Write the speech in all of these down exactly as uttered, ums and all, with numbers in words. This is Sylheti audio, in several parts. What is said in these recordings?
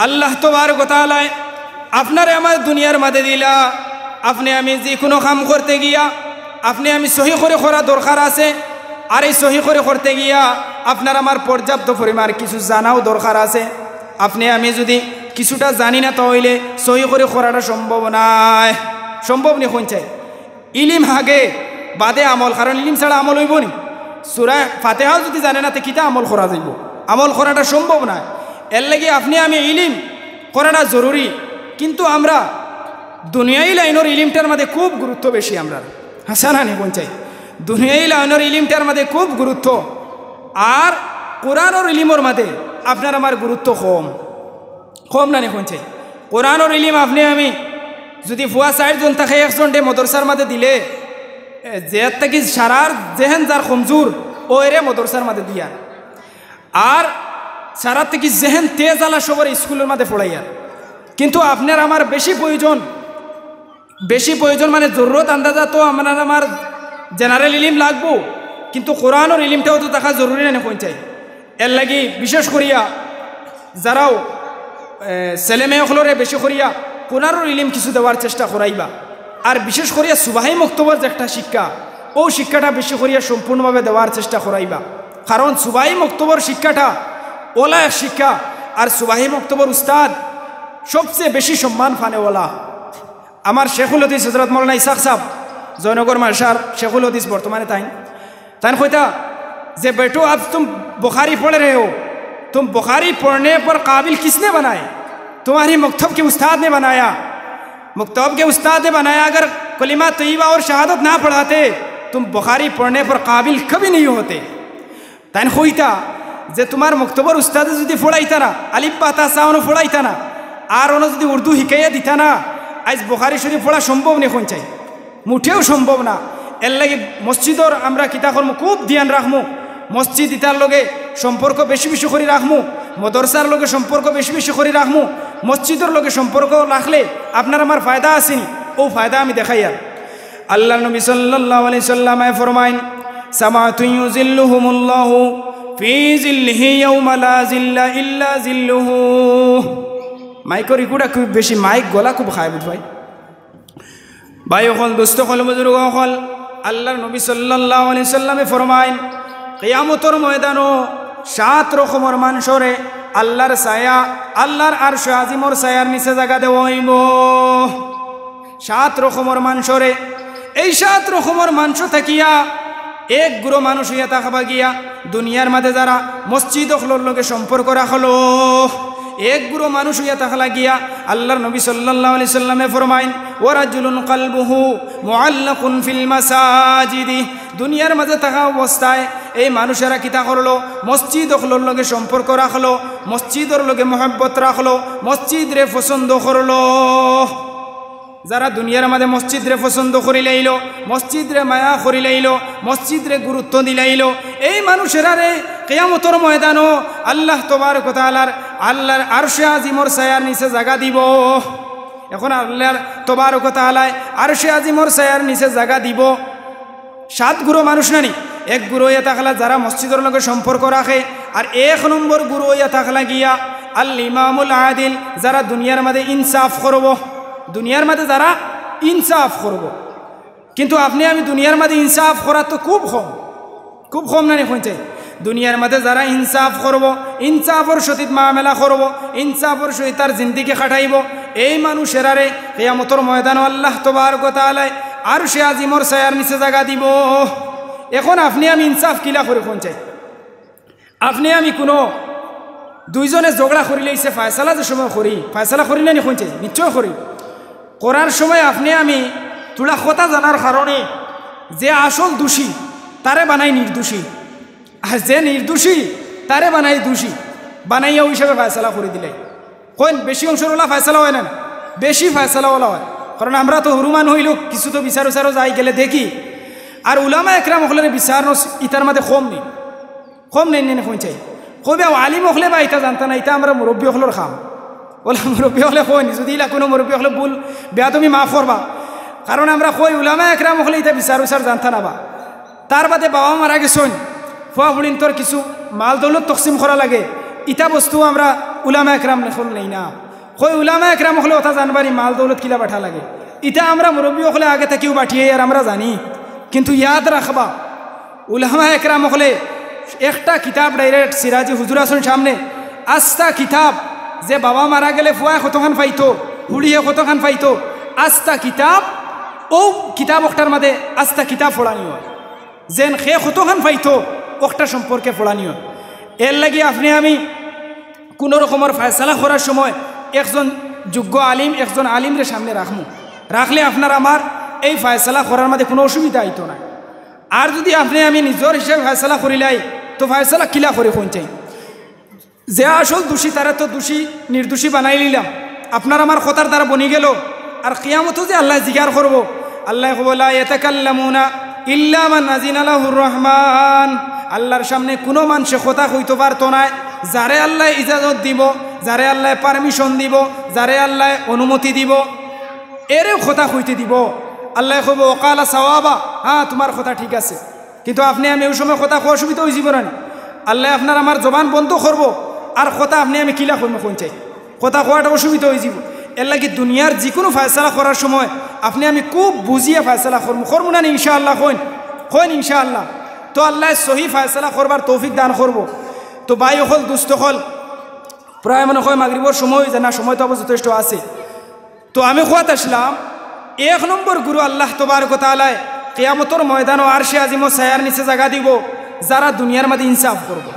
আল্লাহ তবারক ওয়া তাআলায় আপনারে আমারে দুনিয়ার মাঝে দিলা, আপনে আমি যে কুনু কাম করতে গিয়া আপনে আমি সহি করি করা দরকার আছে। আর এই সহি করি করতে গিয়া আপনার আমার পর্যাপ্ত পরিমাণ কিছু জানাও দরকার আছে। আপনে আমি যুদি কিছুটা জানি না, তা অইলে সহি করি করাটা সম্ভব নায়। সম্ভব নি কইন চাই? ইলিম আগে, বাদে আমল, কারণ ইলিম ছাড়া আমল অইবো নি? সূরা ফাতিহাও যুদি জানে না, তে কিতা আমল করা যাইবো? আমল করাটা সম্ভব নায়। এর লাগি আপনে আমি ইলিম করাটা জরুরি, কিন্তু আমরা দুনিয়াই লাইনর ইলিমটার মাঝে খুব গুরুত্ব বেশি আমরার। হাছা না নি কইন চাই? দুনিয়াই লাইনর ইলিমটার মাঝে খুব গুরুত্ব, আর কোরআনর ইলিমর মাঝে আপনার আমার গুরুত্ব কম। কম না নি কইন চাই? কোরআনর ইলিম আপনে আমি যুদি পুয়া চাইরজন থাকে, একজনরে মাদ্রাসার মাঝে দিলে, এ, যে থাকি সারার যেহেন যার কমজোর, অউ এরে মাদ্রাসার মাঝে দিয়ার। আর সারার থাকি যেহেন তেজ আলা সবরে স্কুলর মাঝে পড়াইয়ার। কিন্তু আপনার আমার বেশি প্রয়োজন, বেশি প্রয়োজন মানে জরুরত আন্দাজা তো আপনার আমার general ইলিম লাগবো, কিন্তু কোরআনর ইলিমটাও তো থাকা জরুরি না নি কইন চাই? এর লাগি বিশেষ করিয়া যারাও, এ, ছেলে মেয়ে অকলরে বেশি করিয়া কোরআনর ইলিম কিছু দেওয়ার চেষ্টা করাইবা। আর বিশেষ করিয়া সুবাহি মক্তবর যে একটা শিক্ষা, অউ শিক্ষাটা বেশি করিয়া সম্পূর্ণভাবে দেওয়ার চেষ্টা করাইবা। কারণ সুবাহি মক্তবর শিক্ষাটা অলা এক শিক্ষা, আর সুবাহি মক্তবর উস্তাদ সবচেয়ে বেশি সম্মান পানে অলা। আমার শেখুল হাদিস হযরত মাওলানা ইসহাক সাহেব, জয়নগর মাদ্রাসার শেখুল হাদিস বর্তমানে তাইন, তাইন কইতা যে, "बेटो, अब तुम बुखारी पढ़ रहे हो, तुम बुखारी पढ़ने पर काबिल किसने बनाए? तुम्हारी मकतब के उस्ताद ने बनाया। मकतब के उस्ताद ने बनाया, अगर कलिमा तैयबा और शहादत ना पढ़ाते, तुम बुखारी पढ़ने पर काबिल कभी नहीं होते।" তাইন কইতা যে, "তুমার মক্তবর উস্তাদে যুদি পড়াইতা না, আলিফ বা তা সা অনো পড়াইতা না, আর অনো যুদি উর্দু হিকাইয়া দিতা না, আইজ বুখারি শরিফ পড়া সম্ভব নি কইন চাই?" মুটেও সম্ভব না। এর লাগি মসজিদর আমরা কিতা করমু, খুব ধিয়ান রাখমু। মসজিদ ইতার লগে সম্পর্ক বেশি বেশি করি রাখমু, মাদ্রাসার লগে সম্পর্ক বেশি বেশি করি রাখমু। মসজিদর লগে সম্পর্ক রাখলে আপনার আমার ফায়দা আছে নি, অউ ফায়দা আমি দেখাইয়ার। আল্লাহর নবী সাল্লাল্লাহু আলাইহি সাল্লামে ফরমাইন, "সাবাতুন ইউজিল্লুহুমুল্লাহু ফি জিল্লিহি ইয়াউমা লা জিল্লা ইল্লা জিল্লুহু।" মাইকর ইকুটা খুব বেশি, মাইক গলা খুব খায় বুঝ ভাই। ভাই অকল, দোস্ত অকল, বুজুর্গ অকল, আল্লাহর নবী সাল্লাল্লাহু আলাইহি সাল্লামে ফরমাইন, কিয়ামতর ময়দানো সাত রকমর মানষরে আল্লাহর ছায়া, আল্লাহর আরশে আজিমর ছায়ার নিচে জাগা দেওয়া অইবো। সাত রকমর মানষরে, এই সাত রকমর মানষ থাকিয়া এক গুরু মানুষ অইয়া থাকবা গিয়া দুনিয়ার মাঝে যারা মসজিদ অকলর লগে সম্পর্ক রাখলো, এক গুরু মানুষ অইয়া থাকলা গিয়া, আল্লাহর নবী সাল্লাল্লাহু আলাইহি সাল্লামে ফরমাইন, "ওয়া রাজুলুন কালবুহু মুআল্লাকুন ফিল মাসাজিদি।" দুনিয়ার মাঝে থাকা অবস্থায় এই মানুষেরা কিতা করলো? মসজিদ অকলর লগে সম্পর্ক রাখলো, মসজিদর লগে মহব্বত রাখলো, মসজিদরে পছন্দ করলো। যারা দুনিয়ার মাঝে মসজিদরে পছন্দ করিলাইলো, মসজিদরে মায়া করিলাইলো, মসজিদরে গুরুত্ব দিলাইলো, এই মানুষেরারে কিয়ামতর ময়দানো আল্লাহ তবারক ওয়া তাআলার, আল্লাহর আরশে আজিমর ছায়ার নিচে জাগা দিবো। এখন আল্লাহর তবারক ওয়া তাআলায় আরশে আজিমর ছায়ার নিচে জাগা দিবো। সাত গুরু মানুষ নানি, এক গুরু অইয়া থাকলা যারা মসজিদর লগে সম্পর্ক রাখে, আর এক নম্বর গুরু অইয়া থাকলা গিয়া আল ইমামুল আদিল, যারা দুনিয়ার মাঝে ইনসাফ করবো, দুনিয়ার মাঝে যারা ইনসাফ করবো। কিন্তু আপনে আমি দুনিয়ার মাঝে ইনসাফ করা তো খুব কম, খুব কম নানি কইন চাই। দুনিয়ার মাঝে যারা ইনসাফ করবো, ইনসাফর সহিত মামলা করবো, ইনসাফর সহিত তার জিন্দেগি কাটাইবো, এই মানুষেরারে কিয়ামতর ময়দানো আল্লাহ তবারক ওয়া তাআলায় আরশে আজিমর ছায়ার নিচে জাগা দিবো। এখন আপনে আমি ইনসাফ কিলা করি কইন চাই? আপনে আমি কুনু দুইজনে ঝগড়া করিলাইছে, ফয়সালা যে সময় করি, ফয়সালা করি নানি কইন চাই? নিশ্চয় করি। করার সময় আপনে আমি থুড়া কথা জানার কারণে যে আসল দোষী, তারে বানাই নির্দোষী, আর যে নির্দোষী, তারে বানাই দোষী, বানাইয়া অউ হিসাবে ফয়সালা করি দিলাই। কইন, বেশি অংশর অলা ফয়সালা অয় না? বেশি ফয়সালা অলা অয়। কারণ আমরা তো হুরু মানুষ অইলেও কিছু তো বিচার উচারও যাই গেলে দেখি। আর উলামা একরাম অকলরে বিচার নস-, ইতার মাঝে কম নি, কম নি, নি, নি কইন চাই। কইবা, "আলিম অকলে বা ইতা জানতা না, ইতা আমরা মুরব্বি অকলর কাম।" অলা মুরব্বি অকলে কইন, যুদি ইলা কুনু মুরব্বি অকলে ভুল বেয়াদবি মাফ করবা। কারণ আমরা কই উলামা একরাম অকলে ইতা বিচার উচার জানতা না বা। তার বাদে বাবা মারা গেছইন, ফুয়া ফুড়িন্তর কিছু মাল দৌলত তকসিম করা লাগে, ইতা বস্তু আমরা উলামা একরাম অকল নেই না। কই উলামা একরাম অকলে অতা জানবারি মাল দৌলত কিলা বাটা লাগে। ইতা আমরা মুরব্বি অকলে আগে থাকিউ বাটিয়ার আমরা জানি। কিন্তু ইয়াদ রাখবা, উলামা একরাম অকলে একটা কিতাব direct সিরাজি হুজুর আছইন সামনে, আস্তা কিতাব, যে বাবা মারা গেলে ফুয়ায় কতখান পাইতো, হুড়িয়ে কতখান পাইতো, আস্তা কিতাব, অউ কিতাব অকটার মাঝে আস্তা কিতাব পড়ানি অয়। যেন কে কতখান পাইতো, অকটা সম্পর্কে পড়ানি অয়। এরলাগি আপনে আমি কুনু রকমর ফয়সালা করার সময় একজন যোগ্য আলিম, একজন আলিমরে সামনে রাখমু। রাখলে আপনার আমার এই ফয়সালা করার মাঝে কুনু অসুবিধা আইতো নায়। আর যুদি আপনে আমি নিজর হিসাবে ফয়সালা করিলাই, তো ফয়সালা কিলা করি কইন চাই? যে আসল দোষী, তারে তো দোষী, নির্দোষী বানাইলিলাম। আপনার আমার কথার দ্বারা বনি গেল। আর কিয়ামতো যে আল্লায় জিকার করবো, আল্লায় কইবো, "লা ইয়াতাকাল্লামুনা ইল্লা মান আজিনা লাহুর রহমান।" আল্লার সামনে কুনু মানষে কথা কইতো পারতো নায়, যারে আল্লায় ইজাজত দিবো, যারে আল্লায় permission দিবো, যারে আল্লায় অনুমতি দিবো, এরেউ কথা কইতে দিবো। আল্লায় কইবো, "ওকালা সাওয়াবা, হ্যাঁ, তুমার কথা ঠিক আছে।" কিন্তু আপনে আমি অউ সময় কথা কওয়া অসুবিধা অইযিবো না নি? আল্লায় আপনার আমার জবান বন্ধ করবো, আর কথা আপনে আমি কিলা কইমু কইন চাই? কথা কওয়াটা অসুবিধা অইযিবো। এরলাগি দুনিয়ার যেকুনু ফয়সালা করার সময় আপনে আমি খুব বুঝিয়া ফয়সালা করমু, করমু না নি ইনশাআল্লাহ? কইন, কইন ইনশাআল্লাহ। তো আল্লায় সহি ফয়সালা করবার তৌফিক দান করবো। তো ভাই অকল, দুস্ত অকল, প্রায় মনে অয় মাগরিবর সময় অইযায় না, সময় তো আবার যথেষ্ট আছে। তো আমি কওয়াত আছলাম, এক নম্বর গুরু আল্লাহ তবারক ওয়া তাআলায় কিয়ামতর ময়দানো আরশে আজিমো ছায়ার নিচে জাগা দিবো, যারা দুনিয়ার মাঝে ইনসাফ করবো।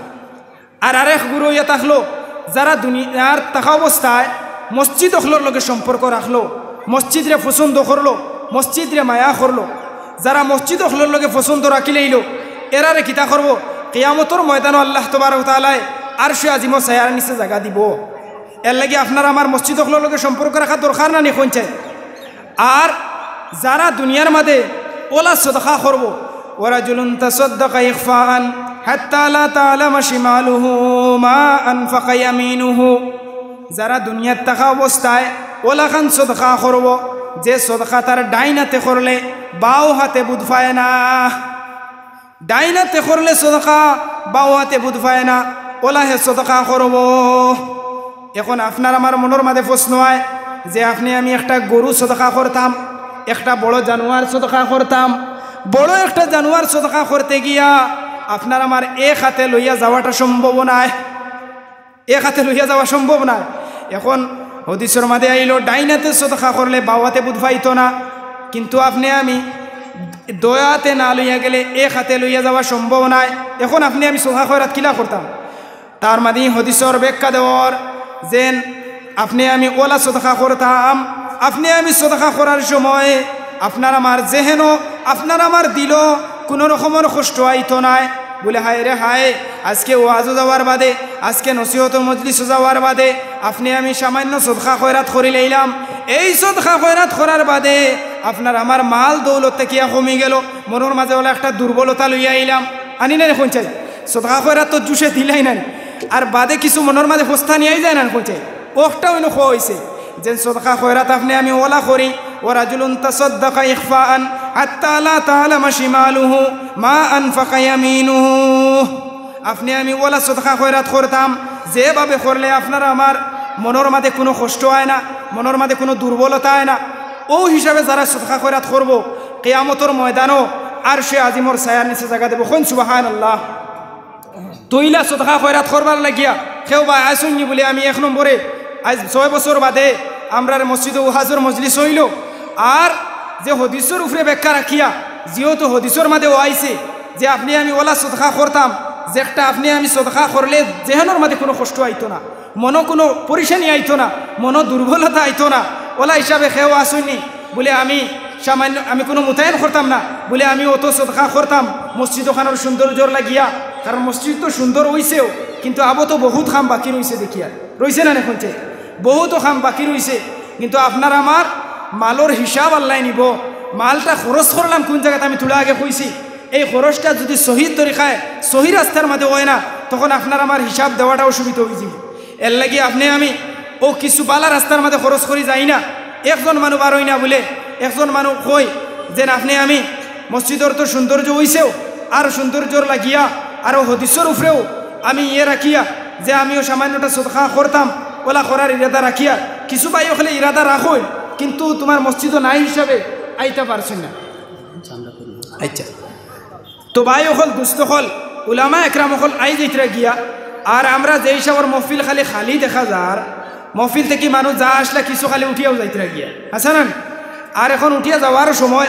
আর আরেক গুরু ইয়া থাকলো, যারা দুনিয়ার থাকা অবস্থায় মসজিদ অকলর লগে সম্পর্ক রাখলো, মসজিদরে পছন্দ করলো, মসজিদরে মায়া করলো, যারা মসজিদ অকলর লগে পছন্দ রাখিলাইলো, এরারে কিতা করবো? কিয়ামতর ময়দানো আল্লাহ তবারক ওয়া তাআলায় আরশে আজিমো ছায়ার নিচে জাগা দিবো। এরলাগি আপনার আমার মসজিদ অকলর লগে সম্পর্ক রাখার দরকার না নি কইন চাই? আর যারা দুনিয়ার মাঝে অলা সদকা করবো, "ওয়া রাজুলুন তাসাদ্দাকা ইখফাআন হাত্তা লা তা'লামা শিমালুহু মা আনফাকা ইয়ামিনুহু।" যারা দুনিয়ার থাকা অবস্থায় অলাখান সদকা করবো, যে সদকা তার ডাইন আতে করলে বাউ আতে বুঝ পায় না। ডাইন আতে করলে সদকা, বাউ আতে বুঝ পায় না, অলা হে সদকা করবো। এখন আপনার আমার মনর মাঝে প্রশ্ন আয় যে আপনে আমি একটা গরু সদকা করতাম, একটা বড় জানোয়ার সদকা করতাম, বড় একটা জানোয়ার সদকা করতে গিয়া আপনার আমার এক আতে লইয়া যাওয়াটা সম্ভব নায়। এক আতে লইয়া যাওয়া সম্ভব নায়। এখন হদিসর মাঝে আইলো, ডাইন আতে সদকা করলে বাউ আতে বুঝ পাইতো না, কিন্তু আপনে আমি দুই আতে না লইয়া গেলে এক আতে লইয়া যাওয়া সম্ভব নায়। এখন আপনে আমি সদকা খয়রাত কিলা করতাম? তার মাঝে হদিসর ব্যাখ্যা দেওয়ার যেন আপনে আমি অলা সদকা করতাম, আপনে আমি সদকা করার সময় আপনার আমার জেহেনো, আপনার আমার দিলো কুনু রকমর কষ্ট আইতো নায়। বুলে, "হায় রে হায়, আজকে ওয়াজো যাওয়ার বাদে, আজকে নসিহত মজলিসো যাওয়ার বাদে আপনে আমি সামান্য সদকা খয়রাত করিলাইলাম। এই সদকা খয়রাত করার বাদে আপনার আমার মাল দৌলত থাকিয়া কমি গেলো, মনর মাঝে অলা একটা দুর্বলতা লইয়া আইলাম।" আনি না নি কইন চাই? সদকা খয়রাত তো জুশে দিলাই না নি, আর বাদে কিছু মনর মাঝে ফস্তানি আই যায় না নি কইন চাই? অখটা অইন কওয়া অইছে। যেন সদকা খয়রাত আপনে আমি অলা করি, "ওয়া রাজুলুন তাসাদ্দাকা ইখফাআন হাত্তা লা তা'লামা শিমালুহু মা আনফাকা ইয়ামিনুহু।" আপনে আমি অলা সদকা খয়রাত করতাম, যেভাবে করলে আপনার আমার মনর মাঝে কুনু কষ্ট আয় না, মনর মাঝে কুনু দুর্বলতা আয় না। অউ হিসাবে যারা সদকা খয়রাত করবো, কিয়ামতর ময়দানো আরশে আজিমর ছায়ার নিচে জাগা দিবো। কইন সুবহানাল্লাহ। তো ইলা সদকা খয়রাত করবার লাগিয়া কেউ বা আছইন নি বুলে আমি এক নম্বরে, আইজ ছয় বছর বাদে আমরার মসজিদো ওয়াজর মজলিস অইলো। আর যে হদিসর উপরে ব্যাখ্যা রাখিয়া, যেহেতু হদিসর মাঝেও আইছে যে আপনে আমি অলা সদকা করতাম, যেটা আপনে আমি সদকা করলে জেহেনর মাঝে কুনু কষ্ট আইতো না, মনো কুনু পরেশানি আইতো না, মনো দুর্বলতা আইতো না, অলা হিসাবে কেউ আছইন নি বুলে আমি সামান্য, আমি কুনু মোতায়েন করতাম না, বুলে আমি অত সদকা করতাম মসজিদ অখানর সৌন্দর্যর লাগিয়া, কারণ মসজিদ তো সুন্দর অইছেও, কিন্তু আবো তো বহুত কাম বাকি রইছে দেখিয়া, রইছে না নি কইন চাই? বহুত কাম বাকি রইছে, কিন্তু আপনার আমার মালর হিসাব আল্লায় নিবো। মালটা খরচ করলাম কুন জাগাত, আমি থুড়া আগে কইছি, এই খরচটা যুদি সহি তরিকায়, সহি রাস্তার মাঝে অয় না, তখন আপনার আমার হিসাব দেওয়াটা অসুবিধা অইযিবো। এরলাগি আপনে আমি অউ কিছু বালা রাস্তার মাঝে খরচ করি যাই না। একজন মানুষ বারই না বুলে, একজন মানুষ কই যেন আপনে আমি মসজিদর তো সৌন্দর্য অইছেও, আর সৌন্দর্যর লাগিয়া আরো হদিসর উপরেও আমি ইয়ে রাখিয়া যে আমিও সামান্যটা সদকা করতাম, ওলা করার ইরাদা রাখিয়া, কিছু ভাই অকলে ইরাদা রাখইন, কিন্তু তুমার মসজিদো নাই হিসাবে আইতা পারছইন না। আচ্ছা, তো ভাই অকল, দুস্ত অকল, উলামা একরাম অকল আই যাইতরা গিয়া, আর আমরা যে হিসাবর মহফিল খালি খালি দেখা যার, মহফিল থাকি মানুষ যা আসলা কিছু খালি উঠিয়াও যাইতরা গিয়া, আছে না? আর এখন উঠিয়া যাওয়ারও সময়,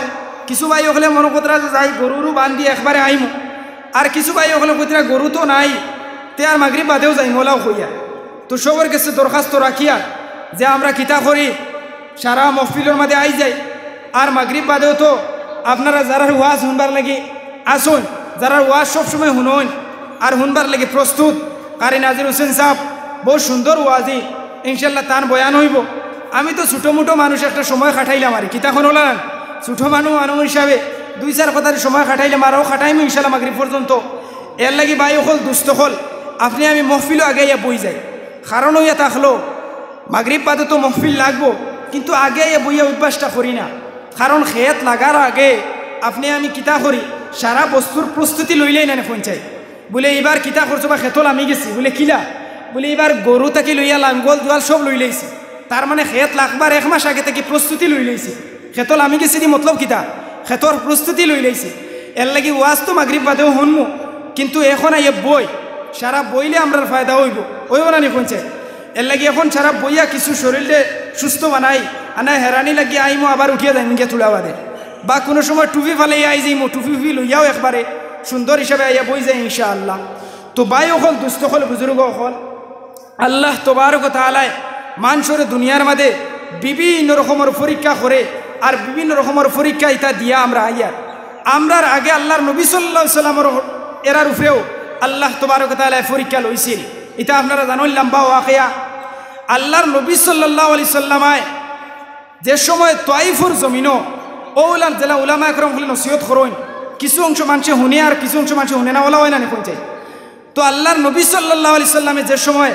কিছু ভাই অকলে মনো করতরা যে যাই গরুরও বান্ধি একবারে আইমু, আর কিছু ভাই অকলে কইতরা গরু তো নাই, তে আর মাগরিব বাদেও যাইমু ওলাও কইয়া। তো সবর গেছে দরখাস্ত রাখিয়া যে আমরা কিতা করি, সারা মহফিলর মাঝে আই যাই, আর মাগরিব বাদেও তো আপনারা যারার ওয়াজ হুনবার লাগি আসইন, যারার ওয়াজ সব সময় হুনইন আর হুনবার লাগি প্রস্তুত, কারি নাজির হোসেন সাহেব বউত সুন্দর ওয়াজি, ইনশাল্লাহ তান বয়ান অইবো। আমি তো ছোটো মোটো মানুষ, একটা সময় কাটাইলাম আর কিতা কইন ওলা, ছোটো মানুষ মানুষ হিসাবে দুই চার কথার সময় কাটাইলাম, আরও কাটাইমু ইনশাল্লাহ মাগরিব পর্যন্ত। এর লাগি ভাই অকল, দুস্ত অকল, আপনে আমি মহফিলো আগে আইয়া বই যাই, কারণ অইয়া থাকলো মাগরিব বাদে তো মহফিল লাগবো, কিন্তু আগে আইয়া বইয়া অভ্যাসটা করি না। কারণ খেত লাগার আগে আপনে আমি কিতা করি, সারা বস্তুর প্রস্তুতি লইলেই না নি পৌঁছাই। বুলে, "ইবার কিতা করছো বা, খেতো লামি গেছি।" বুলে, "কিলা?" বুলে, "ইবার গরু থাকি লইয়া লাঙ্গল জুয়াল সব লইলাইছি।" তার মানে খেত লাগবার এক মাস আগে থাকি প্রস্তুতি লইলাইছি। খেতো লামি গেছি দি মতলব কিতা? খেতর প্রস্তুতি লইলাইছি। এর লাগি ওয়াজ তো মাগরিব বাদেও হুনমু, কিন্তু এখন আইয়া বই, সারা বইলে আমরার ফায়দা অইবো, অইবো না নি কইন চাই? এর লাগি এখন সারা বইয়া কিছু শরীররে সুস্থ বানাই, আনায় হেরানি লাগি আইমু, আবার উঠিয়া যাইমু গিয়া থুড়া বাদে, বা কুনু সময় টুপি ফালাইয়া আই যাইমু, টুপি ফুপি লইয়াও একবারে সুন্দর হিসাবে আইয়া বই যাই ইনশাআল্লাহ। তো ভাই অকল, দুস্ত অকল, বুজুর্গ অকল, আল্লাহ তবারক তাআলায় মানষরে দুনিয়ার মাঝে বিভিন্ন রকমর পরীক্ষা করে, আর বিভিন্ন রকমর পরীক্ষা ইতা দিয়া আমরা আইয়ার। আমরার আগে আল্লাহর নবী সাল্লাল্লাহু আলাইহি সাল্লামর এরার উপরেও আল্লাহ তবারক তাআলায় পরীক্ষা লইছিল। ইতা আপনারা জানইন, লম্বা ওয়াকিয়া। আল্লাহর নবী সাল্লাল্লাহু আলাইহি সাল্লামায় যে সময় তাইফর জমিনো, অউলান যেলা উলামা একরাম অকলে নসিহত করইন, কিছু অংশ মানষে হুনে আর কিছু অংশ মানষে হুনে না, ওলা অয় না নি কইন চাই? তো আল্লাহর নবী সাল্লাল্লাহু আলাইহি সাল্লামে যে সময়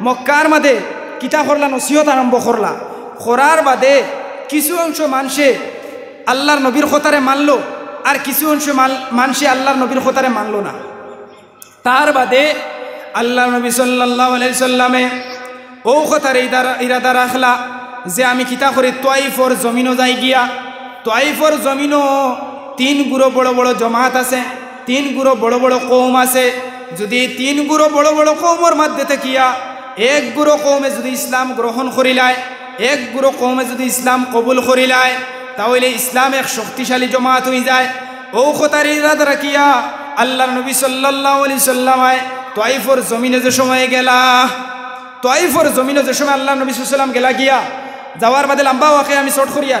মক্কার মাঝে কিতা করলা, নসিহত আরম্ভ করলা, করার বাদে কিছু অংশ মানষে আল্লাহর নবীর কথারে মানলো, আর কিছু অংশ মাল-, মানষে আল্লাহর নবীর কথারে মানলো না। তার বাদে আল্লাহর নবী সাল্লাল্লাহু আলাইহি সাল্লামে অউ কথার ইদারা-, ইরাদা রাখলা যে আমি কিতা করি, তাইফর জমিনো যাই গিয়া। তাইফর জমিনো তিন গুরু বড় বড় জমাত আছে, তিন গুরু বড় বড় কওম আছে। যুদি তিন গুরু বড় বড় কওমর মাঝে থাকিয়া এক গুরু কওমে যুদি ইসলাম গ্রহণ করিলায়, এক গুরু কওমে যুদি ইসলাম কবুল করিলায়, তা অইলে ইসলাম এক শক্তিশালী জমাত অইযায়। অউ কথার ইরাদা রাখিয়া আল্লাহর নবী সাল্লাল্লাহু আলাইহি সাল্লামায় তাইফর জমিনো যে সময় গেলা, তাইফর জমিনো যে সময় আল্লাহর নবী সাল্লাল্লাহু আলাইহি সাল্লাম গেলা গিয়া, যাওয়ার বাদে লম্বা ওয়াকিয়া আমি short করিয়ার।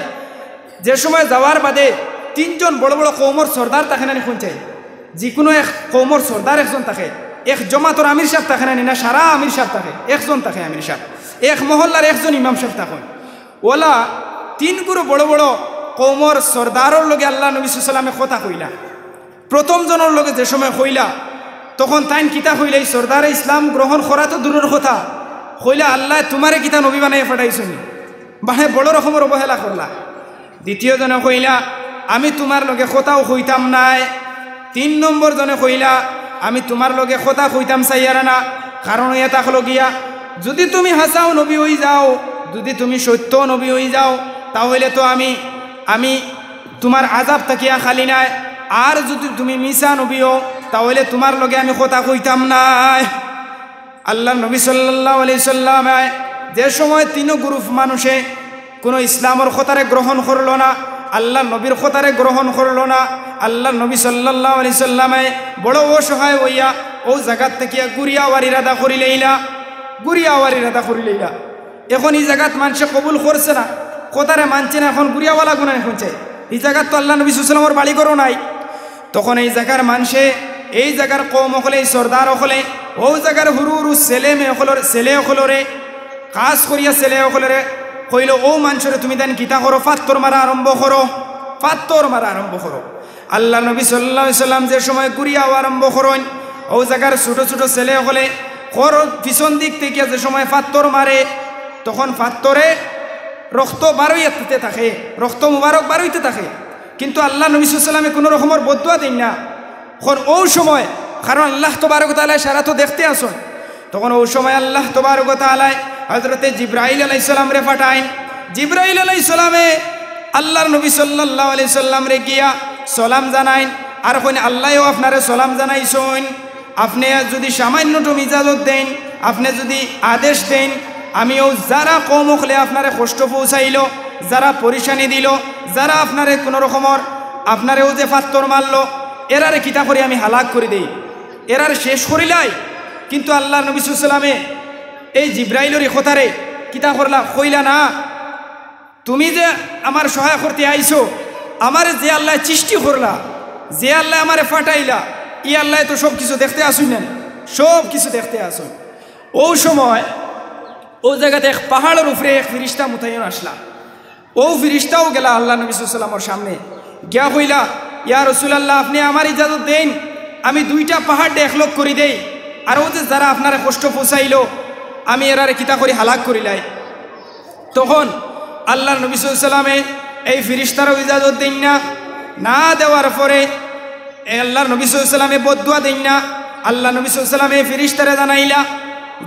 যে সময় যাওয়ার বাদে তিনজন বড় বড় কওমর সর্দার থাকে না নি কইন চাই, যে কুনু এক কওমর সর্দার একজন থাকে, এক জমাতর আমির সাব থাকে না নি, না সারা আমির সাব থাকে, একজন থাকে আমির সাব, এক মহল্লার একজন ইমাম সাব থাকইন। ওলা তিন গুরু বড় বড় কওমর সর্দারর লগে আল্লাহর নবী সাল্লাল্লাহু আলাইহি সাল্লামে কথা কইলা। প্রথম জনর লগে যে সময় কইলা, তখন তাইন কিতা কইলা, ই সর্দারে ইসলাম গ্রহণ করা তো দূরর কথা, কইলা, "আল্লায় তুমারে কিতা নবী বানাইয়া পাঠাইছইন নি?" মানে বড় রকমর অবহেলা করলা। দ্বিতীয় জনে কইলা, "আমি তুমার লগে কথাও কইতাম নায়।" তিন নম্বর জনে কইলা, "আমি তুমার লগে কথা কইতাম চাইয়ার না, কারণ অইয়া থাকলো গিয়া, যুদি তুমি হাছাও নবী অইযাও, যুদি তুমি সত্য নবী অইযাও, তা অইলে তো আমি, আমি তুমার আযাব থাকিয়া খালি নায়, আর যুদি তুমি মিছা নবী অও, তা অইলে তুমার লগে আমি কথা কইতাম নায়।" আল্লাহর নবী সাল্লাল্লাহু আলাইহি সাল্লামে যে সময় তিন group মানুষে কুনু ইসলামর কথারে গ্রহণ করলো না, আল্লাহর নবীর কথারে গ্রহণ করলো না, আল্লাহর নবী সাল্লাল্লাহু আলাইহি সাল্লামে বড় অসহায় অইয়া অউ জাগাত থাকিয়া ঘুরিয়া আওয়ার ইরাদা করিলাইলা, ঘুরিয়া আওয়ার ইরাদা করিলাইলা। এখন ই জাগাত মানষে কবুল করছে না, কথারে মানছে না, এখন ঘুরিয়া আওয়া লাগবো না নি কইন চাই। ই জাগাত তো আল্লাহর নবী সাল্লাল্লাহু আলাইহি সাল্লামর বাড়ি ঘরও নাই। তখন এই জাগার মানষে, এই জাগার কওম অকলে, এই সর্দার অকলে, অউ জাগার হুরু হুরু ছেলে মেয়ে অকলর, ছেলে অকলরে, খাছ করিয়া ছেলে অকলরে কইলো, "অউ মানষরে তুমি তাইন কিতা করো, ফাত্তর মারা আরম্ভ করো, ফাত্তর মারা আরম্ভ করো।" আল্লাহর নবী সাল্লাল্লাহু আলাইহি সাল্লাম যে সময় ঘুরিয়া আওয়া আরম্ভ করইন, অউ জাগার ছোট ছোট ছেলে অকলে খর পিছন দিক থাকিয়া যে সময় ফাত্তর মারে, তখন ফাত্তরে রক্ত বারইতে থাকে, রক্ত মুবারক বারইতে থাকে। কিন্তু আল্লাহর নবী সাল্লাল্লাহু আলাইহি সাল্লামে কুনু রকমর বদদোয়া দেইন না। অখন অউ সময়, কারণ আল্লাহ তবারক ওয়া তাআলায় সারা তো দেখতে আছইন, তখন অউ সময় আল্লাহ তবারক ওয়া তাআলায় হজরতে জিব্রাইল আলাইহিস সালামরে পাঠাইন। জিব্রাইল আলাইহিস সালামে আল্লাহর নবী সাল্লাল্লাহু আলাইহি সাল্লামরে গিয়া সালাম জানাইন, আর কইন, "আল্লায়ও আপনারে সালাম জানাইছইন, আপনে যুদি সামান্য টুম ইজাজত দেইন, আপনে যুদি আদেশ দেইন, আমিও যারা কওম অকলে আপনারে কষ্ট পৌঁছাইলো, যারা পরেশানি দিলো, যারা আপনারে কুনু রকমর, আপনারেও যে পাত্থর মারলো, এরারে কিতা করি আমি হালাক করি দেই, এরারে শেষ করিলাই।" কিন্তু আল্লাহর নবী সাল্লাল্লাহু আলাইহি সাল্লামে এই জিব্রাইলর ই কথারে কিতা করলা, কইলা না, "তুমি যে আমার সহায় করতে আইছো, আমারে যে আল্লায় সৃষ্টি করলা, যে আল্লায় আমারে পাঠাইলা, ই আল্লায় তো সব কিছু দেখতে আছইন না, সব কিছু দেখতে আছইন।" অউ সময় অউ জাগাত এক পাহাড়র উপরে এক ফিরিস্তা মুতায়ন আছলা। অউ ফিরিস্তাও গেলা আল্লাহর নবী সাল্লাল্লাহু আলাইহি সাল্লামর সামনে, গিয়া কইলা, "ইয়া রাসূলুল্লাহ, আপনে আমার ইজাজত দেইন, আমি দুইটা পাহাড়রে একলগ করি দেই, আর অউ যে যারা আপনারে কষ্ট পৌঁছাইলো, আমি এরারে কিতা করি হালাক করিলাই।" তখন আল্লাহর নবী সাল্লাল্লাহু আলাইহি সাল্লামে এই ফিরিস্তারও ইজাজত দেইন না, না দেওয়ার পরে এই আল্লাহর নবী সাল্লাল্লাহু আলাইহি সাল্লামে বদদুয়া দেইন না। আল্লাহর নবী সাল্লাল্লাহু আলাইহি সাল্লামে এই ফিরিস্তারে জানাইলা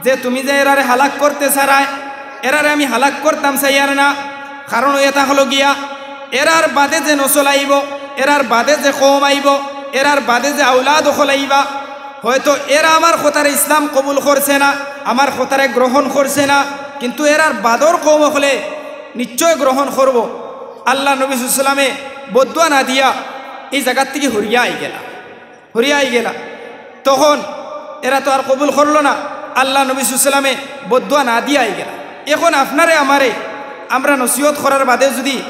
যে, "তুমি যে এরারে হালাক করতে চাইরায়, এরারে আমি হালাক করতাম চাইয়ার না, কারণ অউ ইটা অইলো গিয়া, এরার বাদে যে নসল আইবো, এরার বাদে যে কওম আইবো, এরার বাদে যে আওলাদ অকল আইবা, হয়তো এরা আমার কথারে ইসলাম কবুল করছে না, আমার কথারে গ্রহণ করছে না, কিন্তু এরার বাদর কওম অকলে নিশ্চয় গ্রহণ করবো।" আল্লাহর নবী সাল্লাল্লাহু আলাইহি সাল্লামে বদদুয়া না দিয়া ই জাগার থাকি হরিয়া আইগেলা, হরিয়া আইগেলা। তখন এরা তো আর কবুল করলো না, আল্লাহর নবী সাল্লাল্লাহু আলাইহি সাল্লামে বদদুয়া না দিয়া আইগেলা। এখন আপনারে আমারে, আমরা নসিহত করার বাদে যুদি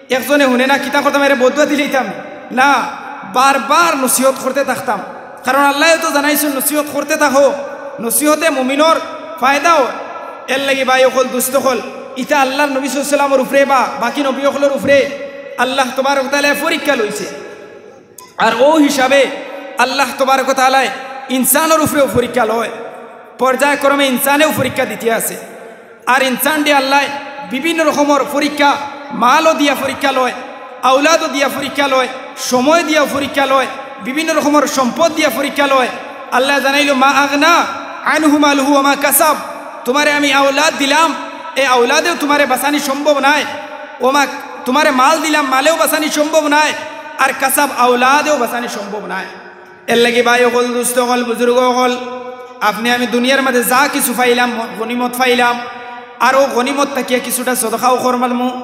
একজনে হুনে না, কিতা করতাম, এরে বদদুয়া দিলাইতাম না, বারবার নসিহত করতে থাকতাম। কারণ আল্লায় তো জানাইছইন, "নসিহত করতে থাকো, নসিহতে মুমিনর ফায়দা অয়।" এরলাগি ভাই অকল, দুস্ত অকল, ইটা আল্লাহর নবী সাল্লাল্লাহু আলাইহি সাল্লামর উপরে বা বাকি নবী অকলর উপরে আল্লাহ তবারক ওয়া তাআলায় পরীক্ষা লইছে। আর অউ হিসাবে আল্লাহ তবারক ওয়া তাআলায় ইনসানর উপরেও পরীক্ষা লয়, পর্যায়ক্রমে ইনসানেও পরীক্ষা দিতে আছে। আর ইনসানরে আল্লায় বিভিন্ন রকমর পরীক্ষা, মালও দিয়া পরীক্ষা লয়, আওলাদও দিয়া পরীক্ষা লয়, সময় দিয়া পরীক্ষা লয়, বিভিন্ন রকমর সম্পদ দিয়া পরীক্ষা লয়। আল্লায় জানাইলো, "মা আগনা আনহু মালুহু ওয়া মা কাসাব।" তুমারে আমি আওলাদ দিলাম, এই আওলাদেও তুমারে বাঁচানি সম্ভব নায়। ওমা, তুমারে মাল দিলাম, মালেও বাঁচানি সম্ভব নায়, আর কাসাব, আওলাদেও বাঁচানি সম্ভব নায়। এরলাগি ভাই অকল, দুস্ত অকল, বুজুর্গ অকল, আপনে আমি দুনিয়ার মাঝে যা কিছু পাইলাম, গনিমত পাইলাম, আর অউ গনিমত থাকিয়া কিছুটা সদকাও করমালমু।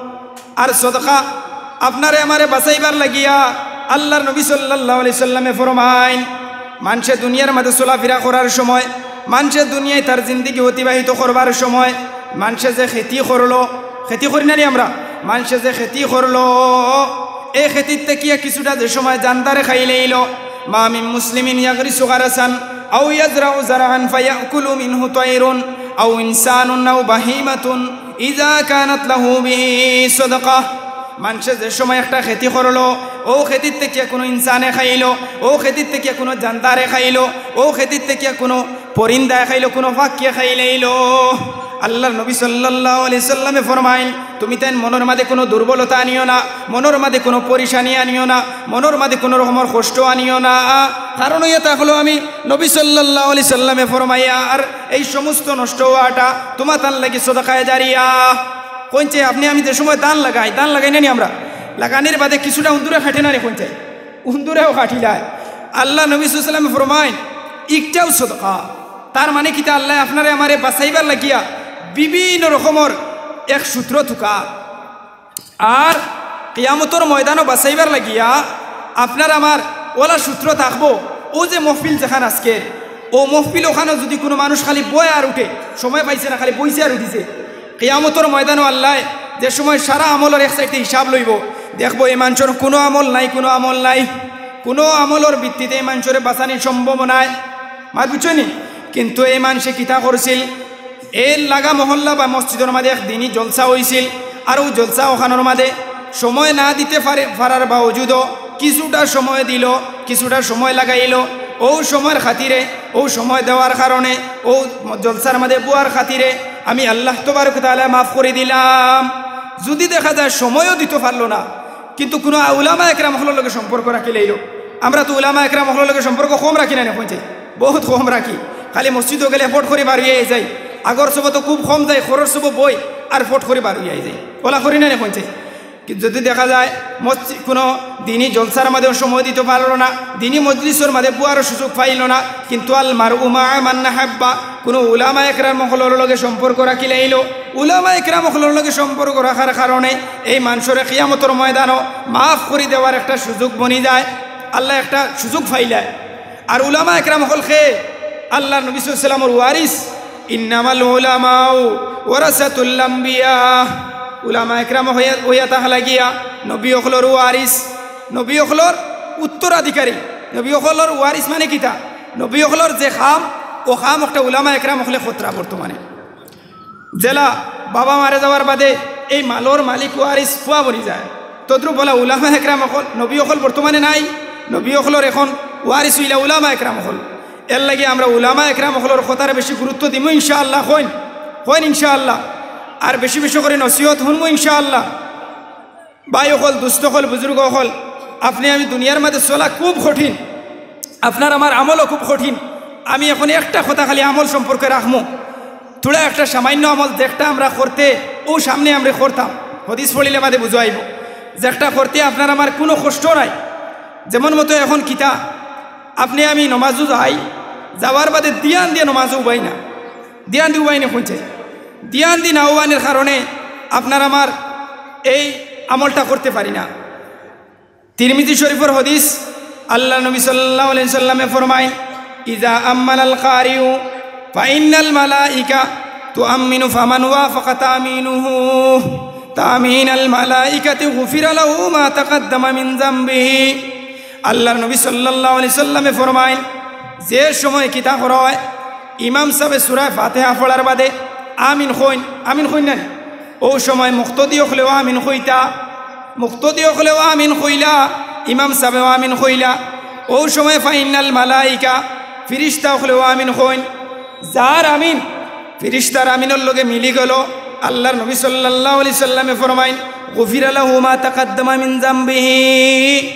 আর সদকা আপনারে আমারে বাঁচাইবার লাগিয়া আল্লাহর নবী সাল্লাল্লাহু আলাইহি সাল্লামে ফরমাইন, মানষে দুনিয়ার মাঝে চলাফিরা করার সময়, মানষে দুনিয়ায় তার জিন্দেগি অতিবাহিত করবার সময়, মানষে যে খেতি করলো, খেতি করি না নি আমরা, মানষে যে খেতি করলো, এই খেতির থাকিয়া কিছুটা যে সময় জানদারে খাইলাইলো, মা মিন মুসলিমিন ইয়াগরিসু গারাসান আও ইয়াজরাউ জারআন ফায়াকুলু মিনহু তায়রুন আও ইনসানুন আও বাহিমাতুন ইযা কানাত লাহু বিহি সাদাকাহ। মানষে যে সময় একটা খেতি করলো, অউ খেতির থাকিয়া কুনু ইনসানে খাইলো, অউ খেতির থাকিয়া কুনু জানদারে খাইলো, অউ খেতির থাকিয়া কুনু পরিন্দায় খাইলো, কুনু পাখিয়ে খাইলাইলো, আল্লাহর নবী সাল্লাল্লাহু আলাইহি সাল্লামে ফরমাইন, তুমি তাইন মনর মাঝে কুনু দুর্বলতা আনিও না, মনর মাঝে কুনু পরেশানি আনিও না, মনর মাঝে কুনু রকমর কষ্ট আনিও না। কারণ অইয়া অইলো আমি নবী সাল্লাল্লাহু আলাইহি সাল্লামে ফরমাইয়ার, এই সমস্ত নষ্ট অওয়াটা তুমাতান লাগি সদকায়ে জারিয়া। কইন চাই, আপনে আমি যে সময় ধান লাগাই, ধান লাগাই না নি আমরা, লাগানির বাদে কিছুটা উন্দুরে কাটে না নি, কইন চাই, উন্দুরেও কাটিলায়। আল্লাহর নবী সাল্লাল্লাহু আলাইহি সাল্লামে ফরমাইন, ইকটাও সদকা। তার মানে কিতা, আল্লায় আপনারে আমারে বাঁচাইবার লাগিয়া বিভিন্ন রকমর এক সূত্র তুকার। আর কিয়ামতর ময়দানো বাঁচাইবার লাগিয়া আপনার আমার অলা সূত্র থাকবো। অউ যে মহফিল যেখান আজকে, অউ মহফিল অখানো যুদি কুনু মানুষ খালি বয় আর উঠে, সময় পাইছে না, খালি বইছে আর উঠিছে, কিয়ামতর ময়দানো আল্লায় যে সময় সারা আমলর এক সাইডে হিসাব লইবো, দেখবো এই মানষর কুনু আমল নাই, কুনু আমল নাই, কুনু আমলর ভিত্তিতে এই মানষরে বাঁচানি সম্ভব নায়। মাত বুঝছো নি? কিন্তু এই মানষে কিতা করছিল, এর লাগা মহল্লা বা মসজিদর মাঝে এক দিনই জলসা অইছিল, আর অউ জলসা অখানর মাঝে সময় না দিতে পারে, পারার বাওজুদও কিছুটা সময় দিলো, কিছুটা সময় লাগাইলো। অউ সময়র খাতিরে, অউ সময় দেওয়ার কারণে, অউ জলসার মাঝে বওয়ার খাতিরে আমি আল্লাহ তবারক তাআলায় মাফ করি দিলাম। যুদি দেখা যায় সময়ও দিতো পারলো না, কিন্তু কুনু উলামা একরাম অকলর লগে সম্পর্ক রাখিলাইলো। আমরা তো উলামা একরাম অকলর লগে সম্পর্ক কম রাখি না নি, কইন চাই, বউত কম রাখি। খালি মসজিদো গেলে ফট করি বারইয়া যাই, আগর সবো তো খুব কম যাই, খরর সবো বই আর ফট করি বার অইয়া যাই। অলা করি না নি কইছে? কিন্তু যদি দেখা যায় মসজিদ, কুনু দিনি জলসার মাঝে সময় দিতো পারলো না, দিনি মজলিসর মাঝে বওয়ারও সুযোগ পাইলো না, কিন্তু আল মারউ মাআ মান আহাব্বা, কুনু উলামা একরাম অকলর লগে সম্পর্ক রাখিলাইলো। উলামা একরাম অকলর লগে সম্পর্ক রাখার কারণে এই মানষরে কিয়ামতর ময়দানো মাফ করি দেওয়ার একটা সুযোগ বনি যায়, আল্লায় একটা সুযোগ পাইলায়। আর উলামা একরাম অকল কে? আল্লার নবী সাল্লাল্লাহু আলাইহি ওয়াসাল্লামর ওয়ারিস। ইন্নামাল উলামাউ ওয়ারাসাতুল আম্বিয়া। উলামা একরাম অইয়া, অইয়া থাকলা গিয়া নবী অকলর ওয়ারিস, নবী অকলর উত্তরাধিকারী, নবী অকলর ওয়ারিস মানে কিতা? নবী অকলর যে কাম, অউ কাম একটা উলামা একরাম অকলে করতরা বর্তমানে। যেলা বাবা মারা যাওয়ার বাদে এই মালর মালিক ওয়ারিস পুয়া বনি যায়, তদ্রুপ অলা উলামা একরাম অকল, নবী অকল বর্তমানে নাই, নবী অকলর এখন ওয়ারিস অইলা উলামা একরাম অকল। এরলাগি আমরা উলামা একরাম অকলর কথারে বেশি গুরুত্ব দিমু ইনশাআল্লাহ। কইন, কইন ইনশাআল্লাহ। আর বেশি বেশি করি নসিহত হুনমু ইনশাআল্লাহ। ভাই অকল, দুস্ত অকল, বুজুর্গ অকল, আপনে আমি দুনিয়ার মাঝে চলা খুব কঠিন। আপনার আমার আমলও খুব কঠিন। আমি এখন একটা কথা খালি আমল সম্পর্কে রাখমু, থুড়া একটা সামান্য আমল যেটা আমরা করতে, অউ সামনে আমরা করতাম, হাদিস পড়িলে বাদে বুঝা আইবো, যেটা করতে আপনার আমার কুনু কষ্ট নাই। যেমন মতো এখন কিতা, আপনে আমি নমাজো যাই, যাওয়ার বাদে ধিয়ান দিয়া নমাজো উবাই না, ধিয়ান দি উবাই না কইছে, ধিয়ান দি না উবানির কারণে আপনার আমার এই আমলটা করতে পারি না। তিরমিজি শরীফর হাদিস, আল্লার নবী সাল্লাল্লাহু আলাইহি ওয়াসাল্লামে ফরমাইন, "ইজা আম্মানাল কারিউ ফাইন্নাল মালাইকা তুআম্মিনু ফামান ওয়াফাকা তামিনুহু তামিনাল মালাইকাতি গুফিরা লাহু মা তাকাদ্দামা মিন জামবিহি।" আল্লার নবী সাল্লাল্লাহু আলাইহি ওয়াসাল্লামে ফরমাইন, যে সময় কিতা করা অয়, ইমাম সাবে সূরা ফাতিহা পড়ার বাদে আমিন কইন, আমিন কইন না নি? অউ সময় মুক্তদি অকলেও আমিন কইতা, মুক্তদি অকলেও আমিন কইলা, ইমাম সাবেও আমিন কইলা। অউ সময় ফাইন্নাল মালাইকা, ফিরিস্তা অকলেও আমিন কইন। যার আমিন ফিরিস্তার আমিনর লগে মিলি গেলো, আল্লার নবী সাল্লাল্লাহু আলাইহি ওয়াসাল্লামে ফরমাইন, "গুফিরা লাহু মা তাকাদ্দামা মিন জামবিহি।"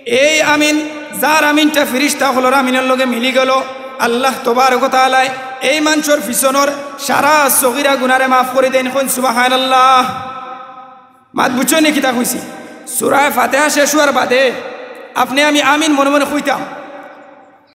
এই আমিন, যার আমিনটা ফিরিস্তা অকলর আমিনর লগে মিলি গেলো, আল্লাহ তবারক ওয়া তাআলায় এই মানষর পিছনর সারা সগিরা গুনারে মাফ করি দেইন। কইন সুবহানাল্লাহ। মাত বুঝছইন নি কিতা কইছি? সূরা ফাতিহা শেষ অওয়ার বাদে আপনে আমি আমিন মনে মনে কইতাম,